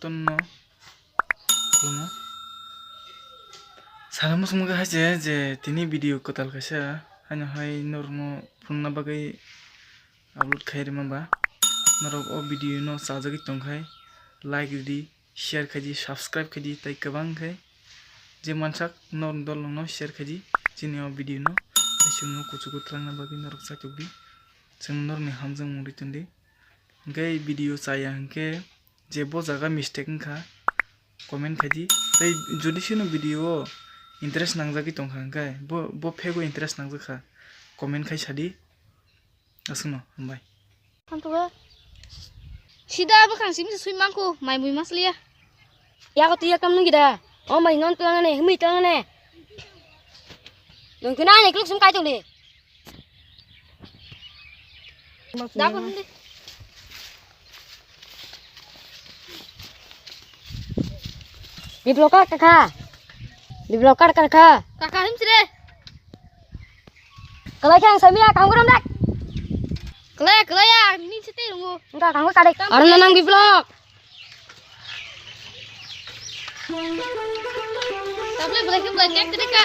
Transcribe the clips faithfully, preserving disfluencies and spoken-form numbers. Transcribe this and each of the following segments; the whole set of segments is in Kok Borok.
jotono khulumno. Sana muchungma hai se je tini video kwtal kaisa haino hai norokno phunukna bagwi upload khai rwma ba norok o video no chajagwi tongkhai like ridi, share khaidi, subscribe khaidi, tei kwbang khe je mansak norok dol nokno share khaidi chini o video no tei chwngno kuchugo twlangna bagwi norok chaitukdi. Chwng norokni hamjakmung ri tongdi. Hwnkhe video chaya hwnkhe je bo jaga mistake wngkha comment khaidi. Tei jodi chini video o interest nangjagwi tongkha hwnkhe bo, bo phego interest nangjak kha comment khai sadi. Aswkno, hambai. Thantogo. Sida bwkhang simi sui mangkho, mai mui masliya. Yago twi yaktam nung gida. O mai non tlang ne, himi tlang ne. Nung kena ne kluk sum kai tong de. Dago hinde. Biplok kar kha. Biplok kar kar kha. Kaka him sire. Kalai khe ang samiya kaham gorom dek. Kalai, kalai ya, ni sete rungu. Enggak, kaham kadek. Arna nang Biplok. Tablet belai khe belai tek tek ka.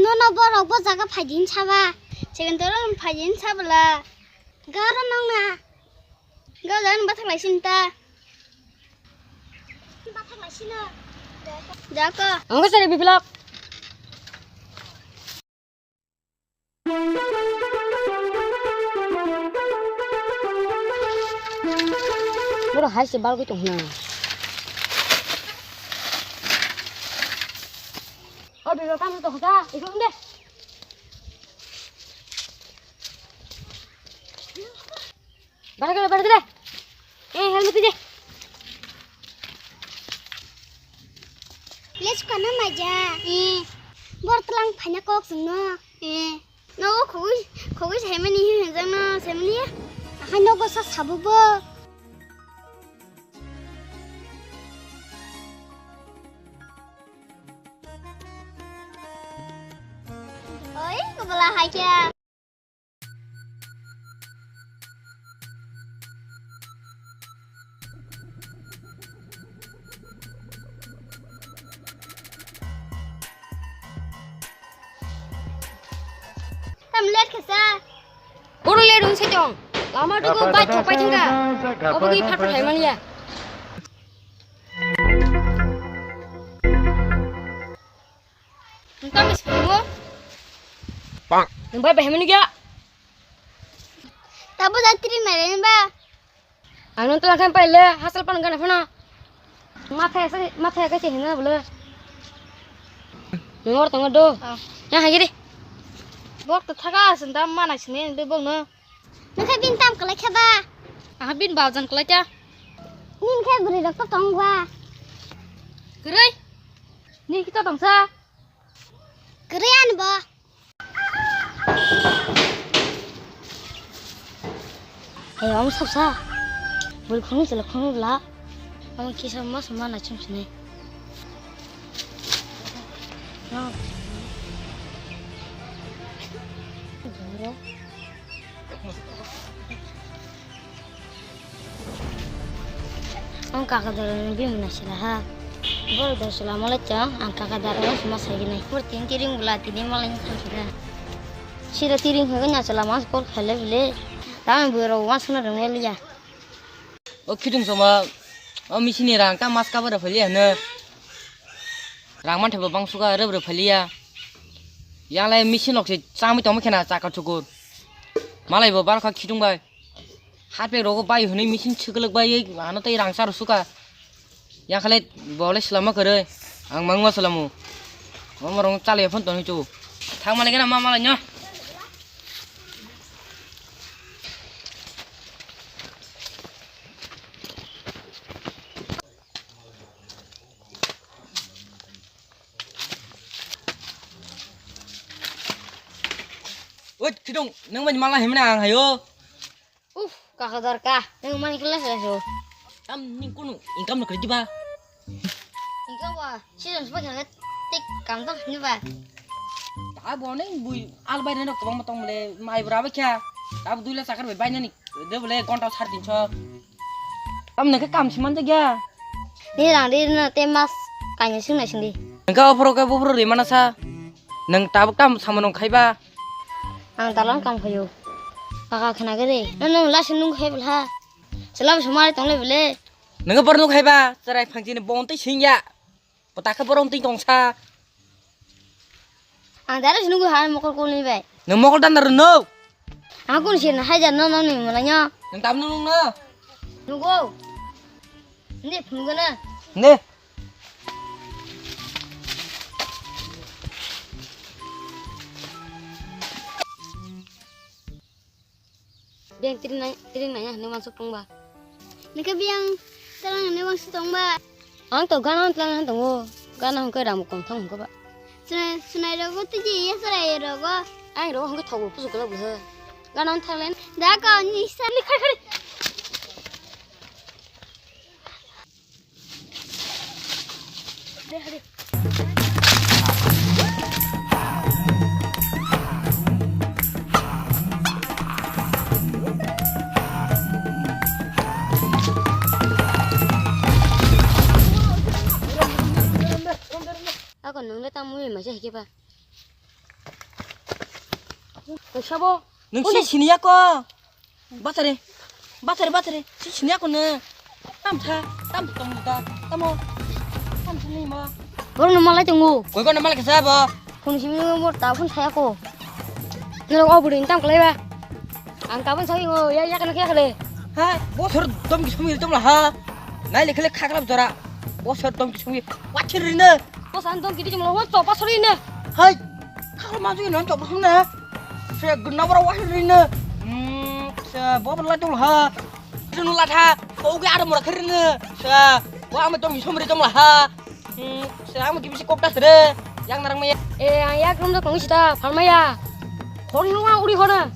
Nono borok bo jaga phaidi hinsa ba? Second toro phaidi hinsa bwla. Garo nong na. Garo jaga bathak lai sin ta. Bathak lai sino. Jako. Ang ko sari Biplok. Boro hai se balgwi tong hwnna. O bebak kamo tong kha, iko de. Bara kare, bara kare. Eh, helmet de. Let's go na maja. Eh. Bor tlang phaina kok sungno. Eh. Nogo khogoi, khogoi saimani hinjak no saimani. Akhai nogo sa sabubo. Oi, kebela hai kya. Tam let kasa. Boro let wng se tong. Lama dugo bike thok pai thangka. Obo ni phat phat hai manya. Nta mis mo. Bang. Nang bai bai mani kya? Tabo jatri mare ba. Ang nang tala khan paile hasal pan gana phano. Matha ese, matha ese hina bole. Nang or tong do. Oh. Ya hagiri. Bok to thaga asin da mana sini de bok no. Nokha bin tam kalai kha ba. Aha bin bajan kalai ta. Nin khe bwrwi rok to tong ba. Kwrwi. Ni kita tongsa. Kwrwi ani bo. Hey, omo sapsa. Bwrwi khunu chwla khunu bwla. Omo kisa mas ma na chum sini. Ang kaka dara ni bini na sila ha. Boro da sila malai chang, ang kaka dara ni sima sai gini. Boro tin tiring bula tini malai ni sai sila. Sila tiring ha gini sila mas kol khale bile. Tang boro wan suna rong liya. O khitung soma, o machine ni rang ta mas cover phali hano. Rang man thebo bang suka re re phali ya. Yang lai machine lok se chami tong khena chaka chukur. Malai bo bar kha khitung bai. Hat pe rogo bai hwnwi machine chwklwk bai ano tei rang char suka. Yang khale bo le swlama kwrwi. Ang mangma swlamu. Omo rong chale phone tong chu. Thang male gena ma malai nyo. Oi, kidong, nang mani mala himna ang hayo. Uf, kaka dor ka. Nang mani kala sa so. Tam ning kunu income no kredit ba. Income ba, season ba kaka tik kam tang ni ba. Ta bo nang bui al bai no kobang tong le mai bra ba kya. Ta bo dui la sakar bai bai nani. De bole gonta sar tin so. Tam nang ke kam siman ja gya. Ni rang di na te mas kanya sing na sing di. Nang ka opro ka bubro ri mana sa. Nang tabuk tam samano khaiba. Ang talang kam khayo. Kaka khna gede. Nang nang lasi nung khai bla. Salam sumari tong le bele. Nang bor nung khaiba. Cherai phangchi ni bon tei sing ya. Pota khe borok twi tongsa. Ang dara sini gua han mokol kol ni bai. Nang mokol dan rwno. Aku ni sini hajar no no ni mulanya. Nang tam nung no. Nugo. Ni phunugana. Ne. Biyang tiring nai, tiring nai, hwnwi uansuk tongba. Nokhe biyang tiring nai uansuk tongba. Ang to gana tlang han tongo. Gana hwnkhe rang kong thang hwnkhe ba. Sunai, sunai rogo tiji ya sarai rogo. Ang rogo hwnkhe thogo pusu kala bwsa. Gana thang len. Da ka ni sa ni khai khai. Ako nung le tamo mui maisa hike ba. Kaisa bo. Nung si sini ako. Bathari, bathari, bathari, si sini ako ne. Tam tha, tam tong ta, tamo. Tam sini ma. Borok no malai tongo. Koi ko no malai kasa ba. Phone simi mo ta phone saya ko. Nero ko buri tam klai ba. Ang ta phone sai ngo ya ya kana kya kale. Ha, bo thor dom ki sumi tom la ha. Nai le khle khakla jora. Bo thor dom ki sumi. Wachir rine. Bo san dom ki di mo ho to pa sori ne. Hai. Khakla ma ju no to phone na. Se gunna bora wachir rine. Hmm, se bo la tul ha. Junu latha, kau ge aro mora kherene. Sa, wa ama tong somre tong laha. Hmm, sa ama gibi si kopta sere. Yang narang maya. Eh, ang yak rum da kong sita, pharmaya. Khon nunga uri khona.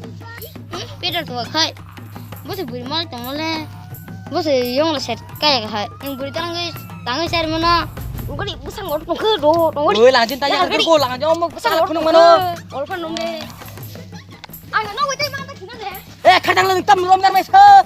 Peter to khai. Bo se buri mal tong le. Bo se yong la set kaya khai. Yang buri tang ge, tang ge ser mana. Ugari busang ngor tong khe do, tong uri. Oi, langjin ta yang ko langjin om busang ngor tong mano. Ol phan nom de. Ang no wete ma ta khina de. Eh, khatang lang tam rom dar mai sa.